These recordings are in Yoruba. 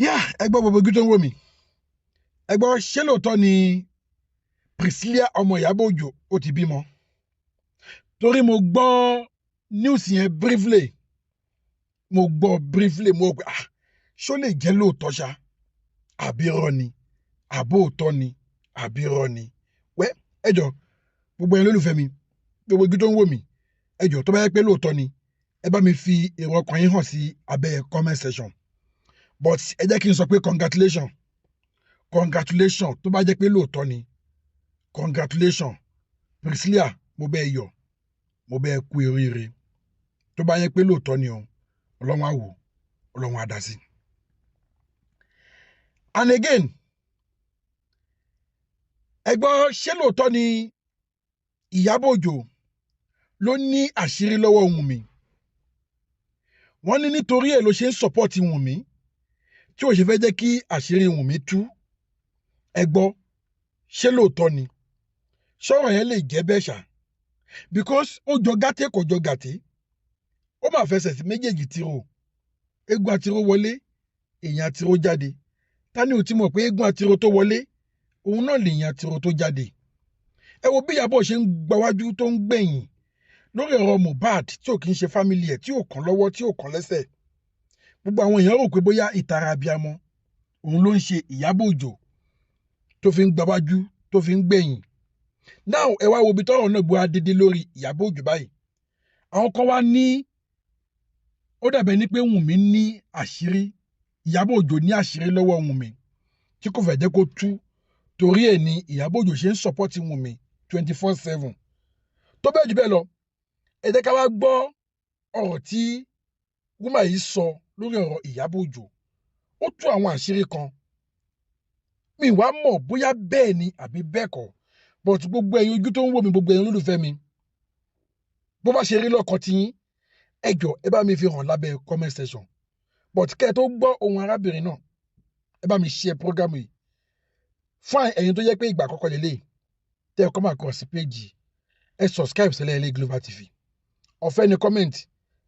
Yá, ẹ gbọ́, gbogbo ojú tó ń wò mí, ẹ gbọ́, ṣé lóòótọ́ ni Priscilla ọmọ Ìyábọ̀ Òjó ó ti bímọ? Torí mo gbọ́ news yẹn briefly, mo gbọ́ briefly, mo gbọ́, ah, ṣó lè jẹ́ lóòótọ́ ṣá, àbí irọ́ ni, àbó òótọ́ ni, àbí irọ́ ni? Wẹ́, ẹ jọ, gbogbo ẹ̀yin lólùfẹ́ mi, gbogbo ojú tó ń wò mí, ẹ jọ, tó bá yẹ pé lóòótọ́ ni, ẹ bá mi fi èrò ọkàn yín hàn sí abẹ́ comment section. But ẹ jẹ́ kí n sọ pé congratulation, congratulation, tó bá jẹ́ pé lóòótọ́ ni, congratulation Priscilla, mo bẹ́ẹ̀ yọ̀, mo bẹ́ẹ̀ kú oríire. Tó bá yẹ pé lóòótọ́ ni o, Ọlọ́run á wò, Ọlọ́run á dá sí. And again, ẹ gbọ́, ṣé lóòótọ́ ni Ìyábọ̀ Òjó ló ní àṣírí lọ́wọ́ Wùnmí? Wọ́n ní nítorí ẹ̀ ló ṣe ń support Wùnmí, tí ò ṣe fẹ́ jẹ́ kí àṣírí Wùnmí tú. Ẹ gbọ́, ṣé lóòótọ́ ni? Sọ̀rọ̀ yẹn lè jẹ́ bẹ́ẹ̀ ṣá? Because ó jọ gàtẹ́, kò jọ gàtẹ́, ó máa fẹsẹ̀ sí méjèèjì tìrò. Eégún àtiró wọlé, èèyàn àtiró jáde. Ta ni ò ti mọ̀ pé eégún àtiró tó wọlé, òun náà lèèyàn àtiró tó jáde? Ẹ wo bí Ìyábọ̀ ṣe ń gbáwájú tó ń gbẹ̀yìn lórí ọ̀rọ̀ Mohbad, tí ò kì í ṣe family ẹ̀, tí ò kàn lọ́wọ́, tí ò kàn lẹ́sẹ̀. Gbogbo àwọn èèyàn rò pé bóyá ìtara abiyamọ òun ló ń ṣe Ìyábọ̀ Òjó tó fi ń gbáwájú, tó fi ń gbẹ̀yìn. Now, ẹ wá wo ibi tọ́rọ̀ náà gbọ́ adédé lórí Ìyábọ̀ Òjó báyìí. Àwọn kan wá ní ó dàbẹ̀ ní pé Wùnmí ní àṣírí, Ìyábọ̀ Òjó ní àṣírí lọ́wọ́ Wùnmí tí kò fẹ́ jẹ́ kó tú, torí ẹ̀ ní Ìyábọ̀ Òjó ṣe ń support Wùnmí 24/7. Tó bẹ́ẹ̀ jù bẹ́ẹ̀ lọ, ẹ jẹ́ ká wá gbọ́ ọ̀rọ̀ tí woman yìí sọ lórí ọ̀rọ̀ Ìyábọ̀ Òjó. Ó tú àwọn àṣírí kan, mi wá mọ̀ bóyá bẹ́ẹ̀ ni àbí bẹ́ẹ̀ kọ́. But gbogbo ẹ̀yin ojú tó ń wò mí, gbogbo ẹ̀yin olólùfẹ́ mi, bó bá ṣe rí lọ́kàn tiyín, ẹ jọ̀ọ́, ẹ bá mi fi hàn lábẹ́ comment section. But kẹ́ ẹ tó gbọ́ ohun arábìnrin náà, ẹ bá mi share program yìí. Fún ẹ̀yin tó jẹ́ pé ìgbà àkọ́kọ́ lélẹ̀ tẹ́ ẹ kọ́ máa kàn sí page, ẹ subscribe sílẹ̀ ilé Global TV. Ọ̀fẹ́ ni comment,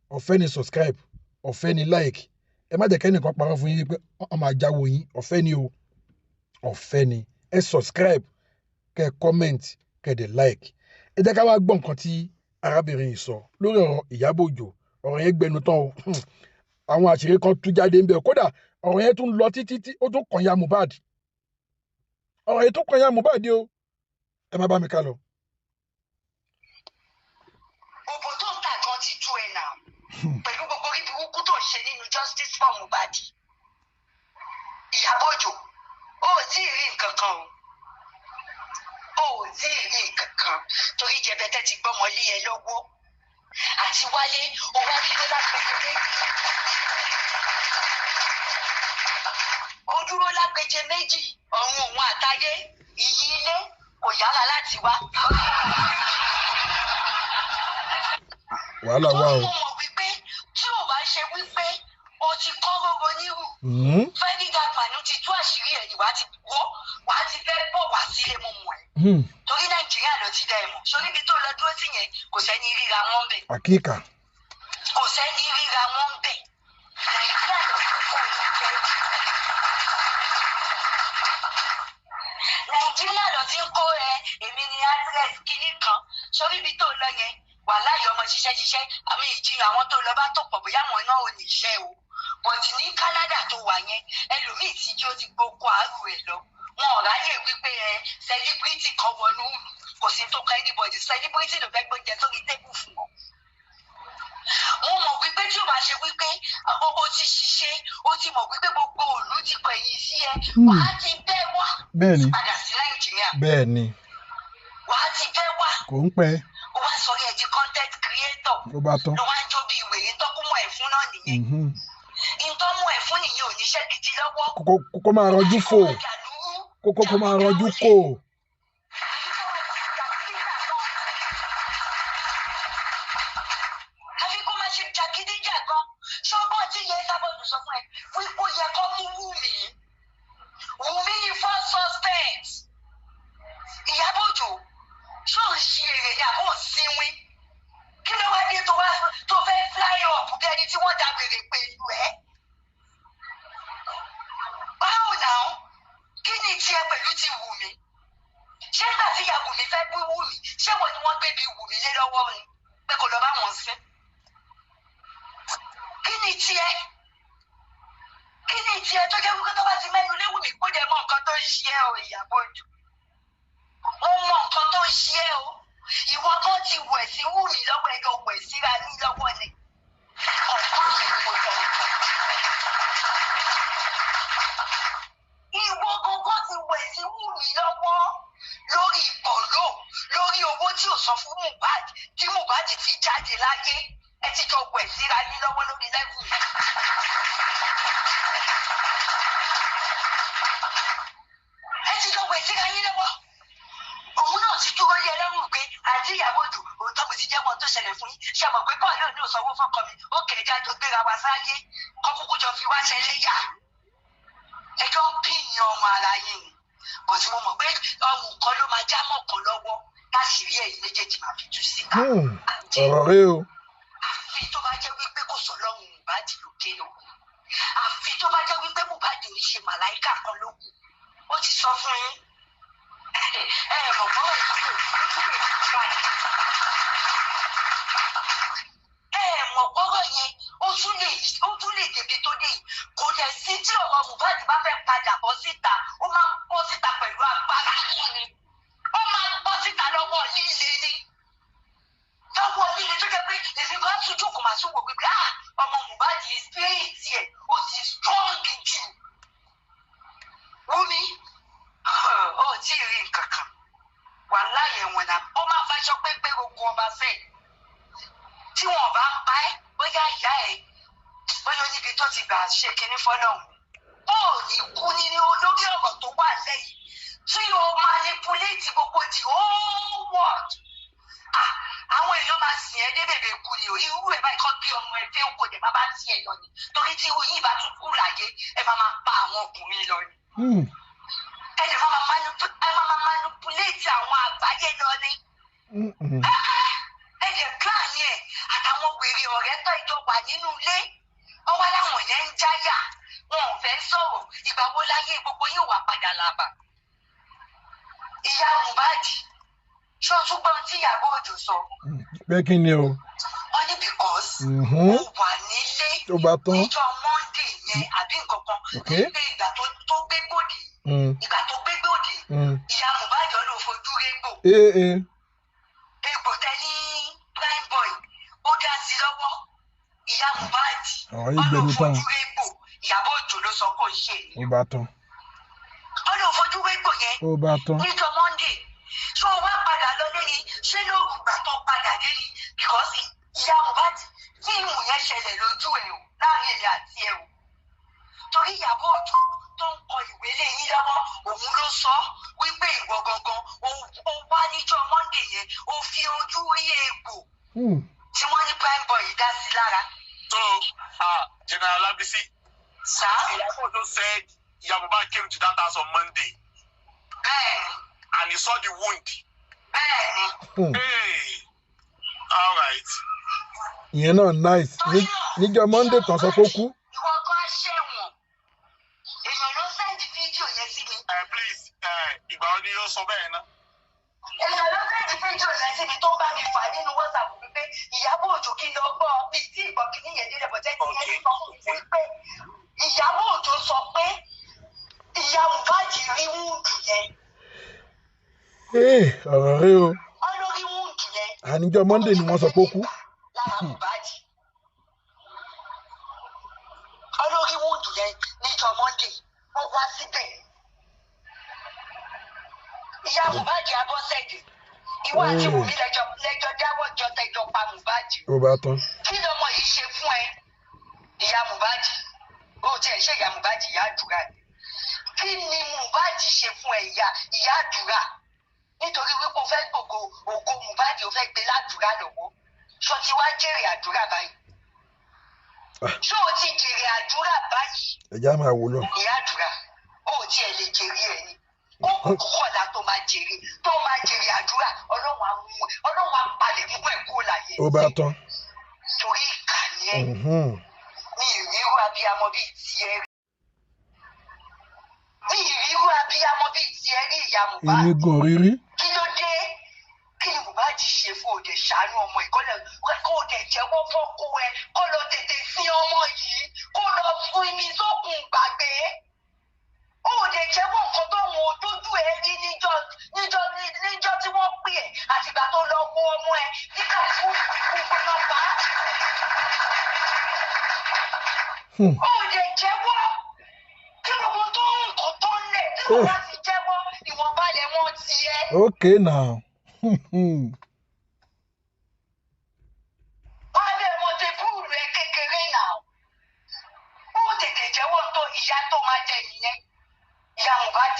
ọ̀fẹ́ ni subscribe, ọ̀fẹ́ ni like. Ẹ má jẹ́ kẹ́nìkan parọ́ fún yín pé wọ́n máa jáwọ́ yín. Ọ̀fẹ́ ni o, ọ̀fẹ́ ni. Ẹ subscribe, kẹ́ ẹ comment, kẹ́ ẹ dẹ̀ like. Ẹ jẹ́ ká wá gbọ́ nǹkan tí arábìnrin yìí sọ lórí ọ̀rọ̀ Ìyábọ̀ Òjó. Ọ̀rọ̀ yẹn gbẹnu tán o. Àwọn àṣírí kan tú jáde ń bẹ. Kódà ọ̀rọ̀ yẹn tún lọ títí tí ó tún kàn ya Mohbad. Ọ̀rọ̀ yẹn tún kàn ya Mohbad o. Ẹ má bá mi ká lọ. Òbò tó ń tà gan ti tú ẹ nà pẹ̀lú gbogbo orí burúkú tó ń ṣe nínú justice for Mohbad. Ìyábọ̀ Òjó, ó ò tí ì rí nǹkan kan o, ó ò tí ì rí nǹkan kan, torí jẹbẹtẹ ti gbọ́mọ lé ẹ lọ́wọ́ àti wálé. Ó wá dúró lágbèjì méjì, ó dúró lágbèjì méjì, ọ̀run òun àtayé ìyí ilé kò yára láti wá. Wàhálà wà o. Mo mọ̀ wípé tí ò bá ṣe wípé o ti kọ́ róró nírù, Very Dark Man ti tú àṣírí ẹ̀ ní, wàá ti wọ́, wàá ti fẹ́ bọ̀ wá sílé, mo mọ̀ ẹ́. Torí Nàìjíríà ló ti dá ẹ mọ̀. Sórí ibi tó lọ dúró sí yẹn, kò sẹ́ni ríra wọn bẹ̀. Àkíkà. Kò sẹ́ni ríra wọn bẹ̀. Nàìjíríà ló ti kó yín jẹ. Nàìjíríà ló ti ń kó ẹ, èmi ni actress kinní kan. Sórí ibi tó lọ yẹn, wà láyé ọmọ ṣiṣẹ́ ṣiṣẹ́, àmì ìjiyàn àwọn tó lọ bá tó pọ̀, bóyá àwọn náà ò ní iṣẹ́ o. But ní Canada tó wà yẹn, ẹlòmíì tí jí ó ti gbókò àrù ẹ̀ lọ. Wọn ò ráyè wípé ẹ celebrity kan wọnú ìlú, kò sí tó kọ anybody. Celebrity ló fẹ́ gbóúnjẹ sórí tébù fún wọn. Mo mọ̀ wípé tí o bá ṣe wípé o ti ṣiṣẹ́, o ti mọ̀ wípé gbogbo òlú ti kọ̀yìn sí ẹ, wàá ti bẹ́ wá padà sí Nàìjíríà. Bẹ́ẹ̀ ni. Wàá ti bẹ́ wá. Kò ń pẹ́. Ó wá sọ ẹ di content creator. Ló bá tán. Ló wá ń jó bí ìwé tọ́kú mọ̀ ẹ̀ fún náà nìyẹn. Ìtọ́mú ẹ̀ fún nìyẹn ò níṣẹ́ gidi lọ́wọ́. Kókó máa rọjú fò. Kókó kó máa rọjú kò. Àfi kó máa ṣe jàgídíjàgan. Ṣọgbọ́n tí yẹ sábọ̀dù sọ fún ẹ wípé ó yẹ kó mú Wùmí. Wùmí ni first suspect. Ìyábọ̀ Òjó, ṣó ń ṣe èrè ni àbọ̀ síwín? Kí ló wá dé tó wá tó fẹ́ fly up bí ẹni tí wọ́n da wèrè pẹ̀lú ẹ? gbé bí Wùmí lé lọ́wọ́ ni pé kò lọ bá wọn sí. Kí ni tiẹ̀? Kí ni tiẹ̀ tó jẹ́ wípé tó bá ti mẹ́nu lé Wùmí kó jẹ́ mọ́ nǹkan tó ń ṣe ẹ́ o, Ìyábọ̀ Òjó? Mo mọ nǹkan tó ń ṣe ẹ́ o. Ìwọ kan ti wẹ̀ sí Wùmí lọ́wọ́, ẹjọ́ wẹ̀ síra ní lọ́wọ́ ni. Ọ̀pá mi kò jọ. Ìwọ gangan ti wẹ̀ sí Wùmí lọ́wọ́ lórí ìbọ̀lò, lórí owó tí ò sọ fún Mohbad, tí Mohbad ti jáde láyé. Ẹ ti jọ wẹ̀ síra ní lọ́wọ́ lórí lẹ́gùn. Ẹ ti jọ wẹ̀ síra yín lọ́wọ́. Òun náà ti dúró yẹ lọ́rùn pé àǹtí Ìyábọ̀ Òjó, òótọ́ mo ti jẹ́wọ́ tó ṣẹlẹ̀ fún yín. Ṣé mọ̀ pé bọ́ọ̀ náà ní òsanwó fọ́kọ mi? Ó kẹ̀ já jọ gbéra wa sáyé. Kọ́ kúkú jọ fi wá ṣẹlẹ́yà. Ẹjọ́ ń pín ọmọ ara yín ni. Bọ̀tí mo mọ̀ pé ọmọ kan ló máa já mọ́ kan lọ́wọ́ láṣìírí ẹ̀yìn méjèèjì máa fi tú síta. Ọ̀rọ̀ rẹ o. Àfi tó bá jẹ́ wípé kò sọ lọ́hùn Mohbad lókè o. Àfi tó bá jẹ́ wípé Mohbad ò ní ṣe màláìkà kan ló kù. Ó ti sọ fún yín. Ẹ mọ̀ bọ́ọ̀ ìdúró ìdúró báyìí. Ẹ mọ̀ bọ́rọ̀ yẹn ó tún lè débi tó dé yìí. Kò dẹ̀ sí tí ọ̀rọ̀ Mohbad bá fẹ́ padà bọ́ síta, ó máa ń bọ́ síta pẹ̀lú agbára ni. Ó máa ń bọ́ síta lọ́wọ́ líle ni. Lọ́wọ́ líle tó jẹ́ pé èmi kan tún jókòó máa tún wò pé ọmọ Mohbad yìí spirit ẹ̀ ó ti strong jù. Wúmi, ó tí ì rí nǹkan kan. Wà láyé ẹ̀wọ̀n náà, ó máa faṣọ pépé ogun ọba fẹ́. Tí wọn bá pa ẹ́, bóyá ìyá ẹ̀ bóyá níbi tó ti gbà ṣe kinní fọ́lọ́hún. Ó ní kú nínú olórí ọ̀rọ̀ tó wà lẹ́yìn tí o manipulate gbogbo the whole world. Àwọn èèyàn máa sìn ẹ́ dé bèbè kú ni o. Irú ẹ̀ báyìí kọ́ bí ọmọ ẹ fẹ́ kò dé bàbá tiẹ̀ lọ ni. Torí tí irú yìí bá tún kú láyé, ẹ máa máa pa àwọn ọkùnrin lọ ni. Ẹ lè máa máa manipulate àwọn àgbáyé lọ ni. Ẹ lè plan yẹn àtàwọn wèrè ọ̀rẹ́ tó ìjọ wà nínú ilé. Ọwọ́ láwọn yẹn ń jáyà, wọn ò fẹ́ sọ̀rọ̀. Ìgbà wo láyé gbogbo yóò wá padà làbà? Ìyá Mohbad, ṣé o tún gbọ́n tí Ìyábọ̀ Òjó sọ? Pé kí ni o? Wọ́n ní because ó wà nílé níjọ́ Monday yẹn àbí nǹkan kan. Nígbà ìgbà tó gbé gbòdì, ìgbà tó gbé gbòdì, ìyá Mohbad ló fojú régbò. Egbò tẹ ní prime boy, ó dá sí lọ́wọ́. Ìyá Mohbad ló fojú régbò. Ìyábọ̀ Òjó ló sọ kó ṣe. Ó bá tán. Ó ló fojú régbò yẹn. Ó bá tán. Níjọ́ Monday. Ṣé o wá padà lọ lé ni? Ṣé lóògùn ìgbà tó padà dé ni? Because ìyá Mohbad fíìmù yẹn ṣẹlẹ̀ lójú ẹ̀ o, láàrin èmi àti ẹ̀ o. Torí Ìyábọ̀ Òjó tó ń kọ ìwé lé yín lọ́wọ́, òun ló sọ wípé ìwọ gangan ó wá níjọ́ Monday yẹn, ó fi ojú rí egbò tí wọ́n ní prime boy dá sí lára. So, General Olabisi, sir? Ìyábọ̀ Òjó said Ìyá Mohbad came to that house on Monday. Bẹ́ẹ̀ni. And he saw the wound. Bẹ́ẹ̀ni. Hey, all right. Ìyẹn náà nice. Níjọ́ Monday tán sọ pé ó kú. Ìwọ kan ṣẹ̀wọ̀n. Èèyàn ló send fídíò yẹn sí mi. Please, ìgbà wo ni yóò sọ bẹ́ẹ̀ náà? Èèyàn ló send fídíò yẹn sí mi tó ń bá mi fà nínú WhatsApp mi pé Ìyábọ̀ Òjó kí n lọ gbọ́ mi tí ìgbọ́ kìíní yẹn délẹ̀ bọ̀jẹ́ tí yẹn ti sọ fún mi wípé Ìyábọ̀ Òjó sọ pé ìyá Mohbad rí wúndù yẹn. Ọ̀rọ̀ rẹ o. Olórí wúndù yẹn. Àníjọ́ Monday ni wọ́n sọ pé ó kú. Lára Mohbad. Olórí wúndù yẹn níjọ́ Monday, wọ́n wá síbẹ̀. Ìyá Mohbad Abọ́sẹ̀dé. Ìwọ àti Wùmí lẹ́jọ́ dáwọ́ jọ tẹjọ pa Mohbad. Ó bá tán. Kí lọmọ yìí ṣe fún ẹ? Ìyá Mohbad. Ó tiẹ̀ ṣe ìyá Mohbad ìyá àdúrà ni. Kí ni Mohbad ṣe fún ẹ ìyá àdúrà? Nítorí wípé o fẹ́ gbogbo ògo Mohbad o fẹ́ gbé ládùúrà lọ́wọ́. Ṣó ti wá jèrè àdúrà báyìí? Ṣó o ti jèrè àdúrà báyìí? Ẹja máa wò lọ. Ìyá àdúrà, ó tiẹ̀ lè jèrè ẹ̀ ni. Ó kúkú kọ̀ọ̀dà tó máa jèrè àdúrà, Ọlọ́run á mú ẹ, Ọlọ́run á palẹ̀ mú ẹ̀ kúrò láyé. Ó bá tán. Torí ìkà ni ẹ. Mi ìrírú abiyamọ bíi tiẹ̀ rí. Mi ìrírú abiyamọ bíi tiẹ̀ rí ìyá Mohbad. Èmi gan rírí. Kí ló dé? Kí ni Mohbad ṣe fún òde ṣàánú ọmọ ìkọlẹ̀ kó o dẹ̀ jẹ́wọ́ fọ́kọ ẹ, kó lọ tètè sin ọmọ yìí, kó lọ fún mi sókun gbàgbé. Ó dẹ̀ jẹ́wọ́ nǹkan tó ń wo tójú ẹ rí níjọ́ níjọ́ níjọ́ tí wọ́n pè ẹ́ àtìgbà tó lọ wo ọmọ ẹ nígbà tí wọ́n fi kú gbóná pa á. Ó dẹ̀ jẹ́wọ́ kí gbogbo tó ń nǹkan tó ń lẹ̀ tí wọ́n bá ti jẹ́wọ́ ìwọ̀nba lẹ̀ wọ́n ti ẹ́. Okay now. Wọ́n lé wọn ti búrú ẹ kékeré náà. Ó tètè jẹ́wọ́ tó ìyá tó máa jẹ nìyẹn. Ìyá Mohbad.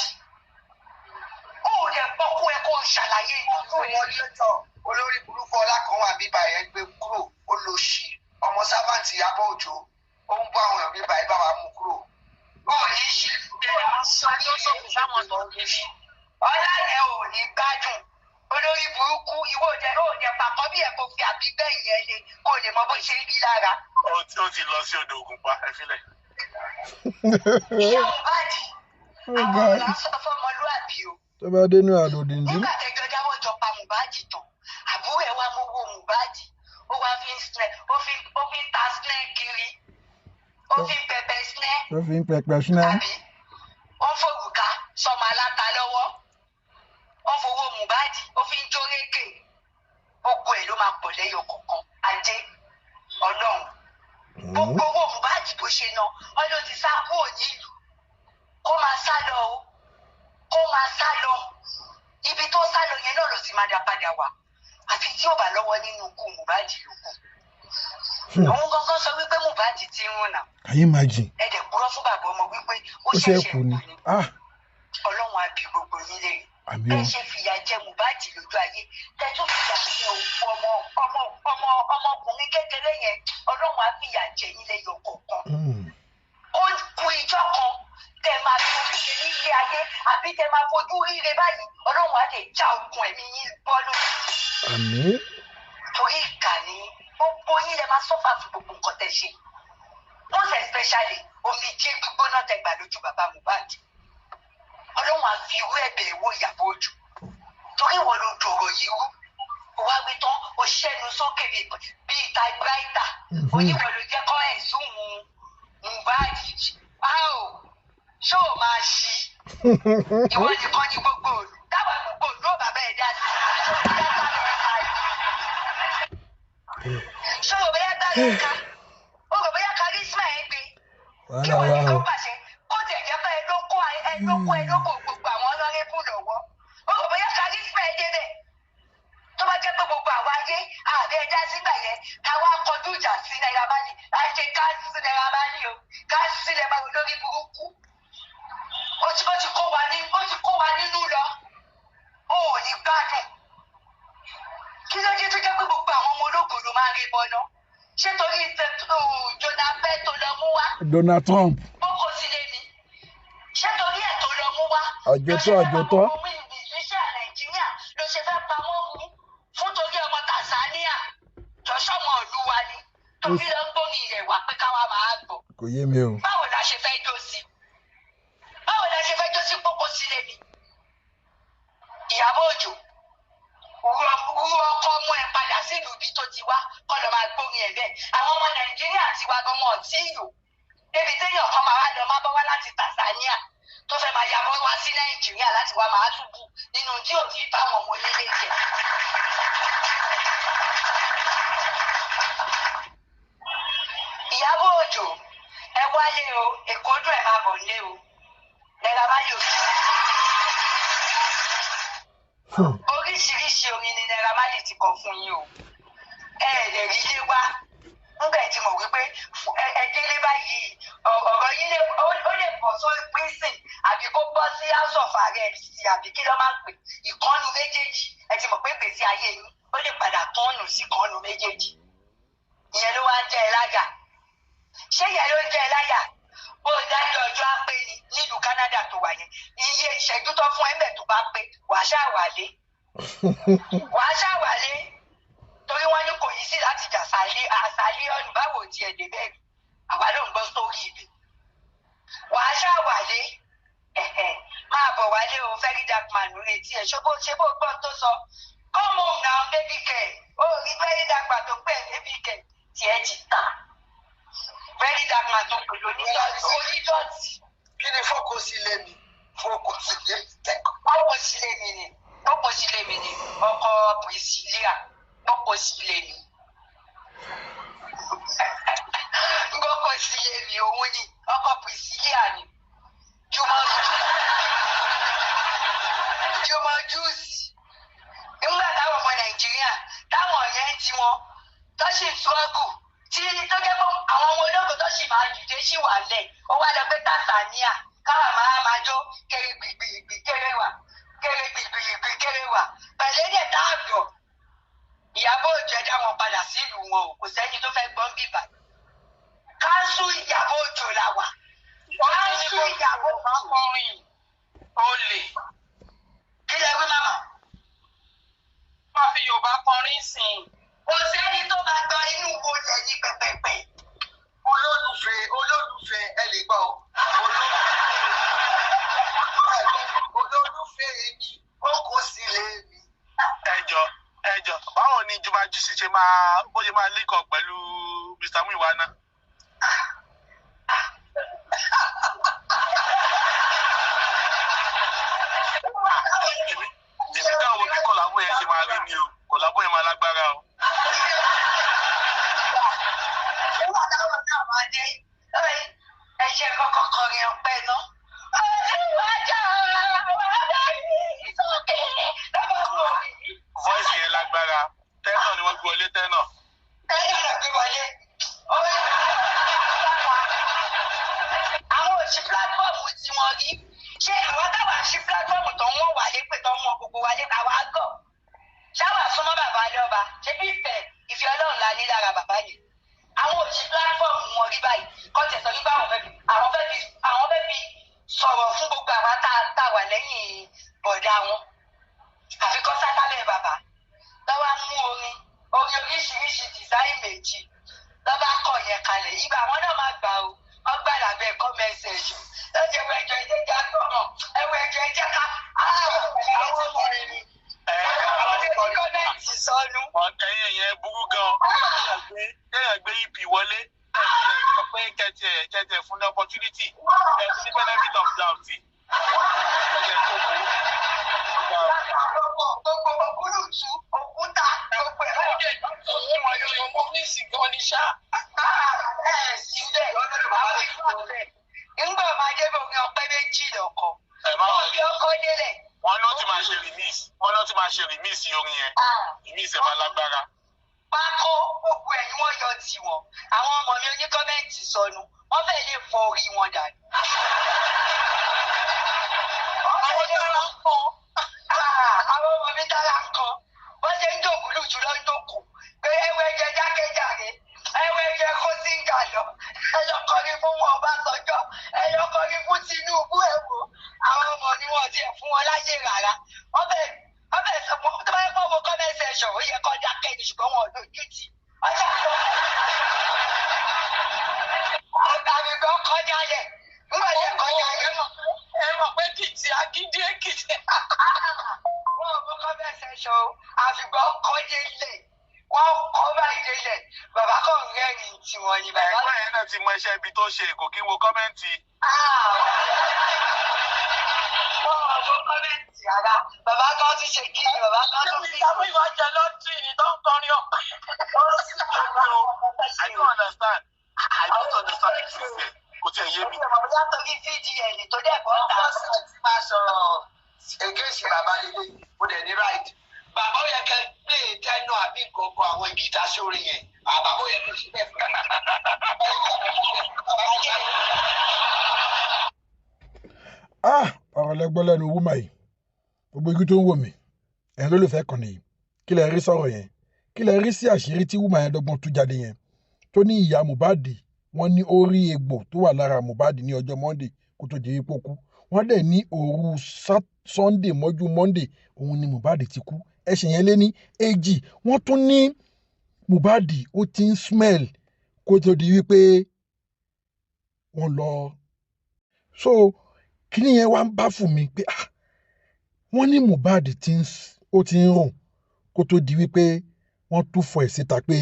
Ó lè pọ́kú ẹ kó ṣàlàyé ìtọ́jú ẹ. Ọmọdéjọ olórí burúkú ọlá kan wà bíbá ẹ gbé kúrò, ó lọ sí ọmọ sábàǹtì Ìyábọ̀ Òjó, ó ń bá àwọn èèyàn bíbá ẹ bá wa mú kúrò. Ó ní ṣe ọlá yẹn ò ní gbádùn. Olórí burúkú ìwọ òde òde pàkọ́ bí ẹ̀ kò fi àbígbẹ́ yẹn lé kó lè mọ bó ṣe ń rí lára. Ó ti lọ sí odò Ògùn pa, ẹ filẹ̀. Ìyá Mohbad, Oh àwọn God. ọ̀la sọ fọmọlúàbí o. Tó bá dénú àdòdìndín. Nígbà tẹjọ dáwọ́ jọ pa Mohbad tán, àbúrò ẹ̀ wá mówó Mohbad, ó wá fi ń snẹ, ó fi ń ta snẹ kiri, ó fi ń pẹpẹ snẹ. Tó fi ń pẹpẹ ṣúná. Tàbí ó ń fòrùka sọmọ aláta lọ́wọ́, ó ń fowó Mohbad, ó fi ń jó rékè. Gbogbo ẹ̀ ló máa pọ̀ lẹ́yọ kọ̀ọ̀kan. Ajé Ọlọ́run, gbogbo owó Mohbad bó ṣe ná, ọlọ́run ti sá kúrò nílùú, kó máa sá lọ o, kó máa sá lọ. Ibi tó sá lọ yẹn náà ló sì máa dá padà wá, àfi tí ò bá lọ́wọ́ nínú ikú Mohbad yòókù. Òun gangan sọ wípé Mohbad ti ń rùnà. Can you imagine? Ẹ dẹ̀ purọ́ fún bàbá ọmọ wípé ó Ó ṣe ṣẹ̀ṣẹ̀ kù ni. kú ni. Ah, Ọlọ́run á bi gbogbo yín léèrè. Àmì Bẹ́ẹ̀ o. ṣe fìyà jẹ Mohbad lójú ayé, tẹ tún fìyà jẹ òkú ọmọ ọmọ ọmọ ọmọkùnrin kékeré yẹn, Ọlọ́run á fìyà jẹ yín lẹ́yọ kọ̀ọ̀kan. Ó ku ìjọ kan tẹ máa fojú ṣe nílé ayé àbí tẹ máa fojú ríre báyìí, Ọlọ́run á lè já okùn ẹ̀mí yín bọ́ lójú. Àmì. Torí ìkà ni gbogbo yín, lẹ máa sọ́fà fún gbogbo nǹkan tẹ ṣe, most especially omijé gbígbóná tẹ gbà lójú bàbá Mohbad. Ọlọ́run á fi irú ẹ̀bẹ̀ wo Ìyábọ̀ Òjó, torí ìwọ ló dọ̀rọ̀ yìí rú. Ó wá wí tán, ó ṣẹ́nu sókè bíi typewriter. Oníwọ̀ ló jẹ́ kọ́ ẹ̀sùn Mohbad. Báwo ṣó o máa ṣí ìwọ nìkan ní gbogbo òlu táwa gbogbo òlu ò bàbá ẹ̀ dá sí ṣó o bóyá gbá ló ká o rò bóyá charisma ẹ gbé kí Wàhálà wọ́n wà ní kó o. pàṣẹ kó tiẹ̀ jẹ́ pé ẹ ló kó ẹ ló kó ẹ ló kó gbogbo àwọn ọlọ́rẹ́bù lọ́wọ́. O rò bóyá charisma ẹ débẹ̀. Tó bá jẹ́ pé gbogbo àwa ayé ààrẹ ẹja sígbà yẹn ká wá kọjú ìjà sí Naira Marley, à ń ṣe káńsì Naira Marley o, káńsì lè máa wò lórí burúkú. Ó ti kó wa ní, ó ti kó wa nínú lọ. Ó ò ní gbádùn. Kí ló dé tó jẹ́ pé gbogbo àwọn ọmọ ológo ló máa ń rí bọ́ná? Ṣé torí Jonathan tó lọ mú wá Donald Trump. bókó sílé ni? Ṣé torí ẹ̀ tó lọ mú wá Àjọtọ́, ló ṣe fẹ́ pa àjọtọ́. gbogbo musician Nàìjíríà, ló ṣe fẹ́ pa wọ́n mú fún torí ọmọ Tanzania jọ́sọ́mọ ìlú wa ni tó fi lọ ń gbómi ilẹ̀ wá pé káwa máa gbọ́? Kò yé mi o. Báwo la ṣe fẹ́ jó sí? Báwo la ṣe fẹ́ jó sí pópó sílé ni? Ìyábọ̀ Òjó, rú ọkọ ọmọ ẹ padà sílùú ibi tó ti wá, kọ́ lọ máa gbómi ẹ̀ bẹ́ẹ̀. Àwọn ọmọ Nàìjíríà ti wá gan wọn ò tí ì yò débi téèyàn kan máa wá lọ máa bọ́ wá láti Tanzania tó fẹ́ máa yàbọ̀ wá sí Nàìjíríà láti wá máa túbú nínú tí ò tí ì bá wọn ọmọ onílé jẹ. Ìyábọ̀ Òjó, ẹ wálé o, Èkó dùn, ẹ máa bọ̀ nílé o. Naira Marley o. Oríṣiríṣi orin ni Naira Marley ti kọ fún yín o. Ẹ lè rí ilé wá nígbà tí mo wí pé ẹ délé báyìí, ọ̀rọ̀ yín ó lè bọ́ sórí prison àbí kó bọ́ sí house of arrest àbí kí ló máa ń pè ìkànnù méjèèjì. Ẹ ti mọ̀ pé gbèsè ayé yín ó lè padà tọ́nù sí ìkànnù méjèèjì. Ìyẹn ló wá ń jẹ́ ẹ láyà. Ṣé ìyẹn ló ń jẹ́ ẹ láyà? Bó o dájọ́ ọjọ́ á pé ni nílùú Canada tó wà yẹn, iye ìṣẹ́jú tó fún ẹ tó bá pé, wàá ṣàwálé, wàá ṣàwálé, torí wọ́n ní kò yí sí láti jà sálé àsálé ọ̀nù. Báwo tiẹ̀ débẹ̀ rí? Àwa ló ń gbọ́ sórí ibẹ̀. Wàá ṣàwálé, máa bọ̀ wálé o. Very dark man ń retí ẹ̀. Ṣé bó gbọ́n tó sọ? Come Come home now, baby girl. Ó rí very dark man tó pè baby girl. Tiẹ̀ ti ta. Very dark man tó pè lónídọ̀tí. Onídọ̀tí. Kí ni fọ́kọ sí ilé mi? Fọ́kọ sí ilé mi tẹ́kọ̀. Ọkọ sílé mi ni. Ọkọ sílé mi ni. Ọkọ Priscilla. Ọkọ sílé mi. Ọkọ sílé mi òun ni. Ọkọ Priscilla ni. Jùmọ̀ Jùmọ̀ Júùsì. Nígbà táwọn ọmọ Nàìjíríà táwọn yẹn ń tiwọn tó sì ń ṣọ́gù tí tó jẹ́ pé àwọn ọmọ ológo tó sì máa dìde sì wà lẹ̀ ó wá lọ pé Tanzania káwa máa máa jó kéré gbìgbìgbì kéré wà kéré gbìgbìgbì kéré wà pẹ̀lú èdè tá a dọ̀. Ìyábọ̀ Òjó ẹ dá wọn padà sílùú wọn o, kò sẹ́ni tó fẹ́ gbọ́n bíbà. Káńsù Ìyábọ̀ Òjó la wà. Káńsù Ìyábọ̀ Òjó. Kọrin olè. Kí lẹ wí màmá? Wọ́n fi Yorùbá kọrin sìn. Kò sẹ́ni tó máa gbọ́ inú wo lẹ́yìn pẹ̀pẹ̀pẹ̀. Olólùfẹ́, olólùfẹ́, ẹ lè gbọ́ o. Olólùfẹ́ mi, ó kó sílé mi. Ẹjọ ẹjọ, báwo ni Juma Juice ṣe máa bó ṣe máa link up pẹ̀lú Mr. Muiwa náà? Èmi káwọn bí kọ̀lábó yẹn ṣe máa rí ni o, kọ̀lábó yẹn máa lágbára o. Nígbà táwọn náà máa dé, ẹ ṣe kọ́kọ́ kọrin ọpẹ́ náà. Olúwàjà wà bá mi sókè lọ́wọ́ wò mí. Voice yẹn lágbára, tẹ́nà ni wọ́n gbé wọlé tẹ́nà. Tẹ́lẹ̀ náà gbé wọlé. Àwọn òṣì pílátífọ̀mù tí wọ́n rí. Ṣé àwọn táwa ṣí pílátífọ̀mù tó ń wọ̀n wálé pé tó ń wọ̀n gbogbo wálé àwa gọ̀? Ṣáwà súnmọ́ bàbá lọ́ba, ṣé bí ìfẹ́ ìfẹ́ Ọlọ́run la ní lára bàbá yẹn? Àwọn òṣì pílátífọ̀mù wọn rí báyìí, kọ́ tẹ̀ sọ wípé àwọn fẹ́ fi sọ̀rọ̀ fún gbogbo àwa tá a wà lẹ́yìn bọ̀dá wọn. Àfi kọ́ sátábẹ́ bàbá. Lọ́wọ́ mú orin, orin oríṣiríṣi dìsáì méjì. Lọ́ba kọ̀ yẹn kalẹ̀, ìgbà àwọn náà máa gbà o, wọ́n gbà lábẹ́ comment section. Lọ́jọ́ ẹ̀wọ̀ ẹ̀jọ̀ ẹ̀jẹ̀ já gbọ̀ràn, ẹ̀wọ̀ ẹ̀jọ̀ ẹ̀jẹ̀ ká. Àwọn ọmọ rẹ̀ ni. Àwọn tí kọ́mẹ̀ntì sọnù. Ẹyin yẹn burú gan. Kéèyàn gbé EP wọlé, sọ pé kẹ̀tẹ̀ fún ní opportunity, ẹ fún ní benefit of doubt. Kẹ̀tẹ̀ tó kú. Gbogbo ògúlùtù, òkúta, gbogbo ẹ̀. Ó dẹ̀ òun wọn yóò mọ ní ìsìnkú ní ṣá. Ẹ sí bẹ́ẹ̀, àwọn ìgbà bẹ́ẹ̀. Ńgbà máa dé bò ní ọpẹ́ méjì lọ́kọ̀. Ẹ má Wọ́n wọlé. fi ọkọ délẹ̀. Wọ́n náà ti máa ṣe remix, wọ́n náà ti máa ṣe remix orin yẹn. Remix ẹ̀ máa lágbára. Pákó gbogbo ẹ̀ ni wọ́n yọ tiwọn. Àwọn ọmọ mi oní kọ́mẹ́ǹtì sọnù. Wọ́n fẹ́ lè fọ orí wọn dànù. Àwọn tára ń kọ. Àwọn ọmọ mi tára ń kan. Wọ́n ṣe ń dògúlù jù lọ ń dòkù. Pé ẹwẹ́ jẹ jákèjàre. Ẹwẹ́ jẹ kó síngà lọ. Ẹ lọ kọrin fún wọn Ọbásanjọ́. Ẹ lọ kọrin fún Tinubu ẹ wò. Àwọn ọmọ ni wọn tiẹ̀ fún wọn láyè rárá. Wọ́n fẹ́ sọ fún tó bá yẹ kó wo comment section ó yẹ kó dákẹ́ ni ṣùgbọ́n wọn ò lójú tì. Ọjà lọ. Àbígbọ́ kọjá lẹ̀. Ńgbà yẹ kọjá lẹ̀. Ẹ mọ̀ pé Kìtì Akíndé Èkìtì. Wọ́n ò mọ comment section o. Àfìgbọ́ kọjá lẹ̀. Wọ́n kọ́ báyìí délẹ̀. Bàbá kan rẹ́rìn-ín tiwọn ni bàbá. Ẹ̀gbọ́n yẹn náà ti mọ iṣẹ́ ibi tó ṣe, kò kí ń wo kọ́mẹ́ǹtì. Wọ́n ò mọ kọ́mẹ́ǹtì rárá. Bàbá kan tún ṣe kí ni bàbá kan Ṣé tún fi. Mr. Muiwa jẹ lọ́tìrì ni tó ń kọrin ọ̀pẹ? I don't understand. I don't understand this system. Kò tiẹ̀ yé mi. Bóyá torí VDN tó dẹ̀ bọ́ ta. First time tí máa sọ̀rọ̀ against bàbá lélẹ̀, mo dẹ̀ ní right. Bàbá ó yẹ kẹ́ play tẹ́nu àbí nǹkan kan àwọn ìgìtà sórí yẹn. Bàbá ó yẹ kó ṣe bẹ́ẹ̀ fún mi. Bàbá jẹ́ Ah, ọ̀rọ̀ lẹ́gbọ́n lẹ́nu wúmà yìí. Gbogbo igun tó ń wò mí, ẹ̀yin lólùfẹ́ kan nìyí. Kí lẹ rí sọ̀rọ̀ yẹn? Kí lẹ rí sí àṣírí tí wúmà yẹn dọ́gbọ́n tú jáde yẹn? Tó ní ìyá Mohbad, wọ́n ní ó rí egbò tó wà lára Mohbad ní ọjọ́ Monday kó tó di wípé ó kú. Wọ́n dẹ̀ ní òru Sunday mọ́jú Monday òun ni Mohbad ti kú. Ẹ̀sìn yẹn lé ní èjì. Wọ́n tún ní Mohbad ó ti ń smell kó tó di wípé wọ́n lọ. So kíní yẹn wá ń bá fún mi pé ah, wọ́n ní Mohbad ó ti ń rùn kó Kó tó di wípé wọ́n tún fọ ẹ̀ síta pé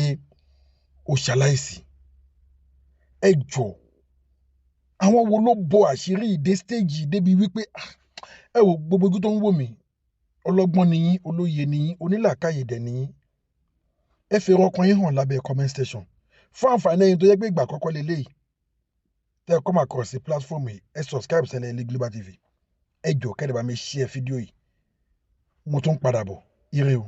ó ṣaláìsí. Ẹ jọ, àwọn wo ló bo àṣírí ìdé stage débi wípé, ah, ẹ wo gbogbo ojú tó ń wò mí, ọlọ́gbọ́n ni yín, olóye ni yín, onílàákàyè dẹ̀ ni yín. Ẹ fi ọkàn yín hàn lábẹ́ comment section. Fún àǹfààní ẹ̀yin tó yẹ pé ìgbà àkọ́kọ́ lélẹ́yìí tẹ́ ẹ come across sí platform yìí, ẹ subscribe sẹ́lẹ̀ ilé Global TV. Ẹ jọ̀ọ́, kẹ́ ẹ bá mi share fídíò yìí. Mo tún padà bọ̀. Ire o.